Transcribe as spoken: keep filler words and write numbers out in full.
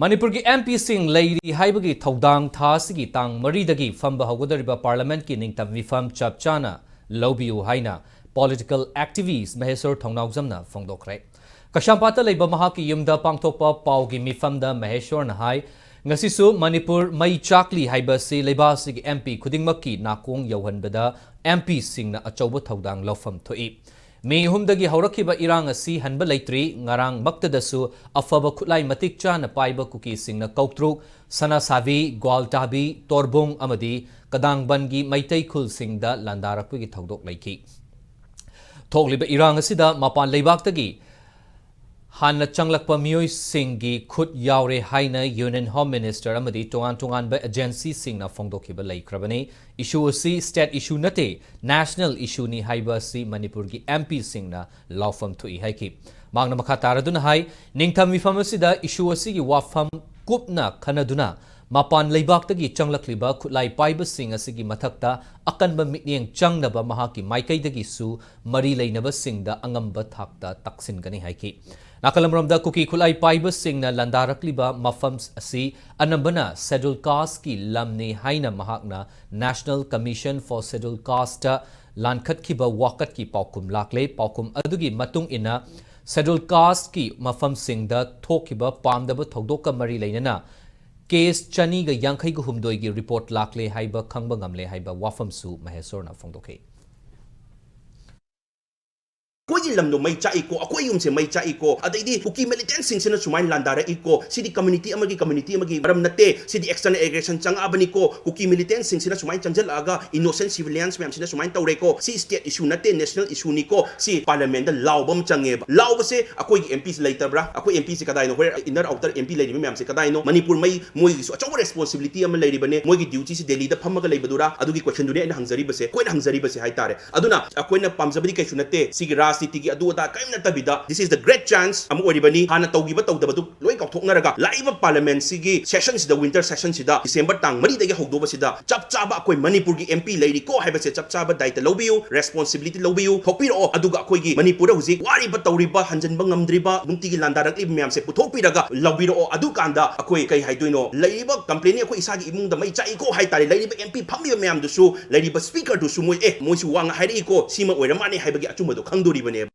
ꯃꯅꯤꯄꯨꯔꯒꯤ ꯑꯦꯝ ꯄꯤꯁꯤꯡ ꯂꯩꯔꯤ ꯍꯥꯏꯕꯒꯤ ꯊꯧꯗꯥꯡ ꯊꯥ ꯑꯁꯤꯒꯤ ꯇꯥꯡ ꯃꯔꯤꯗꯒꯤ ꯐꯝꯕ ꯍꯧꯒꯗꯧꯔꯤꯕ ꯄꯥꯔꯂꯤꯌꯥꯃꯦꯟꯠꯀꯤ ꯅꯤꯡꯇꯝ ꯃꯤꯐꯝ ꯆꯞ ꯆꯥꯅ ꯂꯧꯕꯤꯌꯨ ꯍꯥꯏꯅ ꯄꯣꯂꯤꯇꯤꯀꯦꯜ ꯑꯦꯛꯇꯤꯚꯤꯁ꯭ꯠ ꯃꯍꯦꯁꯣꯔ ꯊꯧꯅꯥꯎꯖꯝꯅ ꯐꯣꯡꯗꯣꯛꯈ꯭ꯔꯦ꯫ ꯀꯩꯁꯥꯝꯄꯥꯠꯇ ꯂꯩꯕ ꯃꯍꯥꯛꯀꯤ ꯌꯨꯝꯗ ꯄꯥꯡꯊꯣꯛꯄ ꯄꯥꯎꯒꯤ ꯃꯤꯐꯝꯗ ꯃꯍꯦꯁꯣꯔꯅ ꯍꯥꯏ, ꯉꯁꯤꯁꯨ ꯃꯅꯤꯄꯨꯔ ꯃꯩ ꯆꯥꯛꯂꯤ ꯍꯥꯏꯕ ꯑꯁꯤ ꯂꯩꯕꯥꯛ ꯑꯁꯤꯒꯤ ꯑꯦꯝ ꯄꯤ ꯈꯨꯗꯤꯡꯃꯛꯀꯤ ꯅꯥꯀꯣꯡ ꯌꯧꯍꯟꯕꯗ ꯑꯦꯝ ꯄꯤꯁꯤꯡꯅ ꯑꯆꯧꯕ ꯊꯧꯗꯥꯡ ꯂꯧꯐꯝ ꯊꯣꯛꯏ꯫ ꯃꯦ ꯑꯍꯨꯝꯗꯒꯤ ꯍꯧꯔꯛꯈꯤꯕ ꯏꯔꯥꯡ ꯑꯁꯤ ꯍꯟꯕ ꯂꯩꯇ꯭ꯔꯤ꯫ ꯉꯔꯥꯡꯃꯛꯇꯗꯁꯨ ꯑꯐꯕ ꯈꯨꯠꯂꯥꯏ ꯃꯇꯤꯛ ꯆꯥꯅ ꯄꯥꯏꯕ ꯀꯨꯀꯤꯁꯤꯡꯅ ꯀꯧꯇ꯭ꯔꯨꯛ, ꯁꯅꯥꯁꯥꯕꯤ, ꯒ꯭ꯋꯥꯜꯇꯥꯕꯤ, ꯇꯣꯔꯕꯨꯡ ꯑꯃꯗꯤ ꯀꯗꯥꯡꯕꯟꯒꯤ ꯃꯩꯇꯩ ꯈꯨꯜꯁꯤꯡꯗ ꯂꯥꯟꯗꯥꯔꯛꯄꯒꯤ ꯊꯧꯗꯣꯛ ꯂꯩꯈꯤ꯫ ꯊꯣꯛꯂꯤꯕ ꯏꯔꯥꯡ ꯑꯁꯤꯗ ꯃꯄꯥꯟ ꯂꯩꯕꯥꯛꯇꯒꯤ ꯍꯥꯟꯅ ꯆꯪꯂꯛꯄ ꯃꯤꯑꯣꯏꯁꯤꯡꯒꯤ ꯈꯨꯠ ꯌꯥꯎꯔꯦ ꯍꯥꯏꯅ ꯌꯨꯅꯤꯌꯟ ꯍꯣꯝ ꯃꯤꯅꯤꯁꯇꯔ ꯑꯃꯗꯤ ꯇꯣꯉꯥꯟ ꯇꯣꯉꯥꯟꯕ ꯑꯦꯖꯦꯟꯁꯤꯁꯤꯡꯅ ꯐꯣꯡꯗꯣꯛꯈꯤꯕ ꯂꯩꯈ꯭ꯔꯕꯅꯤ꯫ ꯏꯁꯨ ꯑꯁꯤ ꯁ꯭ꯇꯦꯠ ꯏꯁꯨ ꯅꯠꯇꯦ, ꯅꯦꯁꯅꯦꯜ ꯏꯁꯨꯅꯤ ꯍꯥꯏꯕ ꯑꯁꯤ ꯃꯅꯤꯄꯨꯔꯒꯤ ꯑꯦꯝ ꯄꯤꯁꯤꯡꯅ ꯂꯥꯎꯐꯝ ꯊꯣꯛꯏ ꯍꯥꯏꯈꯤ꯫ ꯃꯍꯥꯛꯅ ꯃꯈꯥ ꯇꯥꯔꯗꯨꯅ ꯍꯥꯏ, ꯅꯤꯡꯊꯝ ꯃꯤꯐꯝ ꯑꯁꯤꯗ ꯏꯁꯨ ꯑꯁꯤꯒꯤ ꯋꯥꯐꯝ ꯀꯨꯞꯅ ꯈꯟꯅꯗꯨꯅ ꯃꯄꯥꯟ ꯂꯩꯕꯥꯛꯇꯒꯤ ꯆꯪꯂꯛꯂꯤꯕ ꯈꯨꯠꯂꯥꯏ ꯄꯥꯏꯕꯁꯤꯡ ꯑꯁꯤꯒꯤ ꯃꯊꯛꯇ ꯑꯀꯟꯕ ꯃꯤꯠꯌꯦꯡ ꯆꯪꯅꯕ ꯃꯍꯥꯛꯀꯤ ꯃꯥꯏꯀꯩꯗꯒꯤꯁꯨ ꯃꯔꯤ ꯂꯩꯅꯕꯁꯤꯡꯗ ꯑꯉꯝꯕ ꯊꯥꯛꯇ ꯇꯥꯛꯁꯤꯟꯒꯅꯤ ꯍꯥꯏꯈꯤ꯫ ꯅꯥꯀꯜ ꯑꯃꯔꯣꯝꯗ ꯀꯨꯀꯤ ꯈꯨꯠꯂꯥꯏ ꯄꯥꯏꯕꯁꯤꯡꯅ ꯂꯥꯟꯗꯥꯔꯛꯂꯤꯕ ꯃꯐꯝ ꯑꯁꯤ ꯑꯅꯝꯕꯅ ꯁꯦꯗꯨꯜ ꯀꯥꯁ꯭ꯠꯀꯤ ꯂꯝꯅꯤ ꯍꯥꯏꯅ ꯃꯍꯥꯛꯅ National Commission for Scheduled Caste ꯂꯥꯟꯈꯠꯈꯤꯕ ꯋꯥꯀꯠꯀꯤ ꯄꯥꯎꯈꯨꯝ ꯂꯥꯛꯂꯦ꯫ ꯄꯥꯎꯈꯨꯝ ꯑꯗꯨꯒꯤ ꯃꯇꯨꯡ ꯏꯟꯅ ꯁꯦꯗꯨꯜ ꯀꯥꯁ꯭ꯠꯀꯤ ꯃꯐꯝꯁꯤꯡꯗ ꯊꯣꯛꯈꯤꯕ ꯄꯥꯝꯗꯕ ꯊꯧꯗꯣꯛꯀ ꯃꯔꯤ ꯂꯩꯅꯅ ꯀꯦꯁ ꯆꯅꯤꯒ ꯌꯥꯡꯈꯩꯒ ꯍꯨꯝꯗꯣꯏꯒꯤ ꯔꯤꯄꯣꯔꯠ ꯂꯥꯛꯂꯦ ꯍꯥꯏꯕ ꯈꯪꯕ ꯉꯝꯂꯦ ꯍꯥꯏꯕ ꯋꯥꯐꯝꯁꯨ ꯃꯍꯦꯁꯣꯔꯅ ꯐꯣꯡꯗꯣꯛꯈꯤ꯫ ꯑꯩꯈꯣꯏꯒꯤ ꯂꯝꯗꯣ ꯃꯩ ꯆꯥꯛꯏꯀꯣ, ꯑꯩꯈꯣꯏ ꯌꯨꯝꯁꯦ ꯃꯩ ꯆꯥꯛꯏꯀꯣ, ꯑꯗꯩꯗꯤ ꯀꯨꯀꯤ ꯃꯤꯂꯤꯇꯦꯟꯁꯤꯡꯁꯤꯅ ꯁꯨꯃꯥꯏꯅ ꯂꯥꯟꯗꯥꯔꯛꯏꯀꯣ, ꯁꯤꯗꯤ ꯀꯝꯃ꯭ꯌꯨꯅꯤꯇꯤ ꯑꯃꯒꯤ ꯀꯝꯃ꯭ꯌꯨꯅꯤꯇꯤ ꯑꯃꯒꯤ ꯃꯔꯝ ꯅꯠꯇꯦ, ꯁꯤꯗꯤ ꯑꯦꯛꯁꯇꯔꯅꯦꯜ ꯑꯦꯒ꯭ꯔꯦꯁꯟ ꯆꯪꯉꯛꯑꯕꯅꯤꯀꯣ, ꯀꯨꯀꯤ ꯃꯤꯂꯤꯇꯦꯟꯁꯤꯡꯁꯤꯅ ꯁꯨꯃꯥꯏꯅ ꯆꯪꯁꯤꯜꯂꯛꯑꯒ ꯏꯅꯣꯁꯦꯟ ꯁꯤꯚꯤꯂꯤꯌꯟꯁ ꯃꯌꯥꯝꯁꯤꯅ ꯁꯨꯃꯥꯏꯅ ꯇꯧꯔꯦꯀꯣ, ꯁꯤ ꯁ꯭ꯇꯦꯠ ꯏꯁꯨ ꯅꯠꯇꯦ, ꯅꯦꯁꯅꯦꯜ ꯏꯁꯨꯅꯤꯀꯣ, ꯁꯤ ꯄꯥꯔꯂꯤꯌꯥꯃꯦꯟꯗ ꯂꯥꯎꯕ ꯑꯃ ꯆꯪꯉꯦꯕ꯫ ꯂꯥꯎꯕꯁꯦ ꯑꯩꯈꯣꯏꯒꯤ ꯑꯦꯝ ꯄꯤꯁꯤ ꯂꯩꯇꯕ꯭ꯔꯥ? ꯑꯩꯈꯣꯏ ꯑꯦꯝ ꯄꯤꯁꯤ ꯀꯗꯥꯏꯅꯣ? ꯍꯣꯔꯦꯟ ꯏꯟꯅꯔ ꯑꯥꯎꯇꯔ ꯑꯦꯝ ꯄꯤ ꯂꯩꯔꯤꯕ ꯃꯌꯥꯝꯁꯦ ꯀꯗꯥꯏꯅꯣ? ꯃꯅꯤꯄꯨꯔ ꯃꯩ ꯃꯣꯏꯒꯤꯁꯨ ꯑꯆꯧꯕ ꯔꯦꯁꯄꯣꯟꯁꯤꯕꯤꯂꯤꯇꯤ ꯑꯃ ꯂꯩꯔꯤꯕꯅꯦ, ꯃꯣꯏꯒꯤ ꯗ꯭ꯌꯨꯇꯤꯁꯤ ꯗꯦꯜꯂꯤꯗ ꯐꯝꯃꯒ ꯂꯩꯕꯗꯨꯔꯥ? ꯑꯗꯨꯒꯤ ꯀꯣꯏꯁꯟꯗꯨꯅꯦ ꯑꯩꯅ ꯍꯪꯖꯔꯤꯕꯁꯦ, ꯑꯩꯈꯣꯏꯅ ꯍꯪꯖꯔꯤꯕꯁꯦ ꯍꯥꯏꯇꯥꯔꯦ꯫ ꯑꯗꯨꯅ ꯑꯩꯈꯣꯏꯅ ꯄꯥꯝꯖꯕꯗꯤ ꯀꯩꯁꯨ ꯅꯠꯇꯦ, ꯁꯤꯒꯤ ꯔꯥꯖꯅꯤꯇꯤ ꯁꯤꯒꯤ ꯑꯗꯨ ꯑꯗꯥ ꯀꯔꯤꯝ ꯅꯠꯇꯕꯤꯗ, this is the great chance ꯑꯃ ꯑꯣꯏꯔꯤꯕꯅꯤ꯫ ꯍꯥꯟꯅ ꯇꯧꯈꯤꯕ ꯇꯧꯗꯕꯗꯨ ꯂꯣꯏ ꯀꯥꯎꯊꯣꯛꯅꯔꯒ, ꯂꯥꯛꯏꯕ Parliament ꯁꯤꯒꯤ session ꯁꯤꯗ, winter session ꯁꯤꯗ, December ꯇꯥꯡ ꯃꯔꯤꯗꯒꯤ ꯍꯧꯗꯧꯕꯁꯤꯗ ꯆꯞ ꯆꯥꯕ ꯑꯩꯈꯣꯏ ꯃꯅꯤꯄꯨꯔꯒꯤ M P ꯂꯩꯔꯤꯀꯣ ꯍꯥꯏꯕꯁꯦ ꯆꯞ ꯆꯥꯕ ꯗꯥꯏꯇ ꯂꯧꯕꯤꯌꯨ, responsibility ꯂꯧꯕꯤꯌꯨ, ꯊꯣꯛꯄꯤꯔꯛꯑꯣ꯫ ꯑꯗꯨꯒ ꯑꯩꯈꯣꯏꯒꯤ ꯃꯅꯤꯄꯨꯔꯗ ꯍꯧꯖꯤꯛ ꯋꯥꯔꯤꯕ, ꯇꯧꯔꯤꯕ, ꯍꯟꯖꯤꯟꯕ ꯉꯝꯗ꯭ꯔꯤꯕ, ꯅꯨꯡꯇꯤꯒꯤ ꯂꯥꯟꯗꯥꯔꯛꯂꯤꯕ ꯃꯌꯥꯝꯁꯦ ꯄꯨꯊꯣꯛꯄꯤꯔꯒ ꯂꯧꯕꯤꯔꯛꯑꯣ꯫ ꯑꯗꯨꯀꯥꯟꯗ ꯑꯩꯈꯣꯏ ꯀꯩ ꯍꯥꯏꯗꯣꯏꯅꯣ, ꯂꯩꯔꯤꯕ complain ꯑꯩꯈꯣꯏ ꯏꯁꯥꯒꯤ ꯏꯃꯨꯡꯗ ꯃꯩ ꯆꯥꯛꯏꯀꯣ ꯍꯥꯏꯇꯥꯔꯦ, ꯂꯩꯔꯤꯕ M P ꯐꯝꯃꯤꯕ ꯃꯌꯥꯝꯗꯨꯁꯨ, ꯂꯩꯔꯤꯕ speaker ꯗꯨꯁꯨ ꯃꯣꯏ, "ꯑꯦ, ꯃꯣꯏꯁꯨ ꯋꯥ ꯉꯥꯡ ꯍꯥꯏꯔꯛꯏꯀꯣ, ꯁꯤꯃ ꯑꯣꯏꯔ ꯃꯥꯅꯦ" ꯍꯥꯏꯕꯒꯤ ꯑꯆꯨꯝꯕꯗꯣ ꯈꯪꯗꯣꯔꯤꯕꯅꯦꯕ꯫